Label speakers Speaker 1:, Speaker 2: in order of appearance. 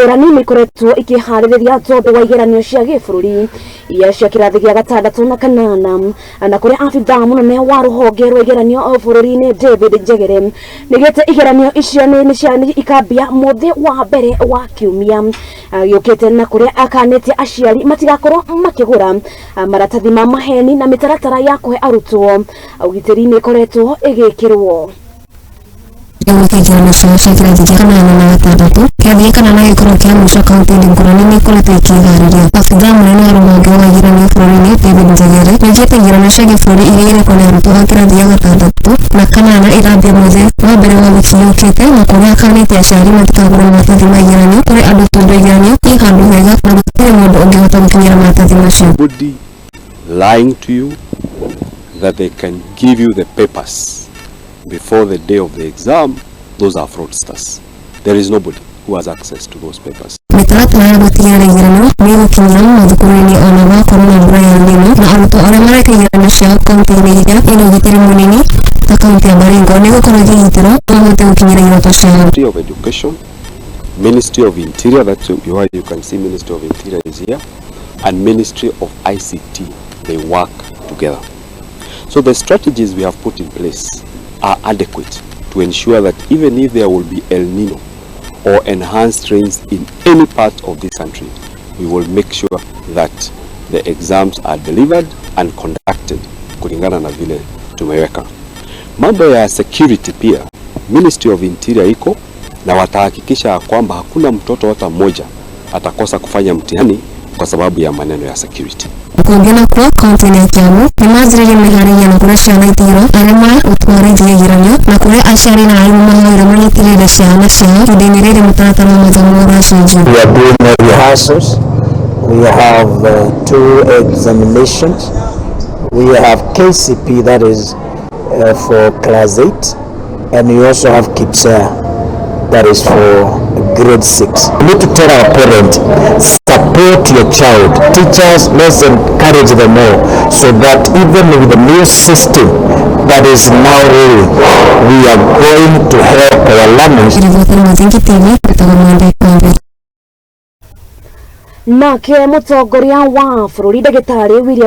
Speaker 1: Ngũrani nĩ ikoretwo ikĩharĩrĩria tondũ wa igeranio cia gĩbũrũri iria cia kĩrathi gĩa gatandatũ na kanana, na kũrĩa abithaa mũnene wa rũhonge rwa igeranio bũrũri-inĩ David Njegere nĩgĩte igeranio icio nĩ ikambia mũthĩ wa mbere wa kiumia gĩũkĩte, na kũrĩa akanĩtie aciari matigakorwo makĩgũra maratathi ma maheni na mĩtaratara ya kũhe arutwo ũgitĩri nĩ ĩkoretwo ĩgĩkĩrwo.
Speaker 2: Gwĩka igeranio ciao cia kĩrathi gĩa kanana na gatandatũ. Kĩrathi gĩa kanana gĩkoragwo kĩa mũico kaunti-inĩ ngũrani nĩ ikoretwo ikĩharĩria. Abithaa mũnene wa rũhonge rwa igeranio bũrũri-inĩ David Njegere nĩoigĩte igeranio cia gĩbũrũri iria irekwo nĩ arutwo a kĩrathi gĩa gatandatũ na kanana irambia mweri wa mbere wa wiki yũkĩte, na kũrĩa akanĩtie aciari matikagũre maratathi ma igeranio kũrĩ andũ tondũ igeranio i handũ hega na gũtirĩ mũndũ ũngĩhota gũkinyĩra maratathi macio.
Speaker 3: Anybody lying to you that they can give you the papers before the day of the exam, those are fraudsters. There is nobody who has access to those papers.
Speaker 2: Mĩtaratara ya gũtigĩrĩra igeranio nĩ igũkinyĩra mathukuru-inĩ ona gwakorwo na mbura ya El Nino, na arutwo arĩa mareka igeranio ciao kaunti-inĩ iria ina ũgitĩri mũnini ta kaunti ya Baringo nĩ igũkorwo ikĩgitĩrwo mahote gũkinyĩra iroto ciao.
Speaker 3: Ministry of Education, Ministry of Interior, that's why you can see Ministry of Interior is here, and Ministry of ICT, they work together. So the strategies we have put in place are adequate to ensure that even if there will be El Nino or enhanced rains in any part of this country, we will make sure that the exams are delivered and conducted kulingana na vile tumeweka. Mambo ya security pia, Ministry of Interior iko na watahakikisha kwamba hakuna mtoto hata mmoja atakosa kufanya mtihani kwa sababu ya maneno ya security.
Speaker 2: Kũngĩ nakuo kaunti-inĩ ya Kiambu nĩ manjĩrĩirie meharĩria na kũrĩa ciana itigirwo arĩa marutwarithia igeranio, na kũrĩa aciari na arimũ mahoirwo manyitĩrĩre ciana ciao ihinda-inĩ rĩrĩ mũtaratara wa mathomo ũracenjio.
Speaker 4: We are doing rehearsals. We have two examinations. We have KCPE, that is for class 8, and we also have KPSEA, that is for grade 6. We need to tell our parents, support your child. Teachers, let's encourage them more so that even with the new system that is now rolling, we are going to help our learners.
Speaker 2: Riboti Muthingi TV, njĩtagwo Mwende Wambere.
Speaker 1: Nake mũtongoria wa bũrũri, ndagĩtarĩ William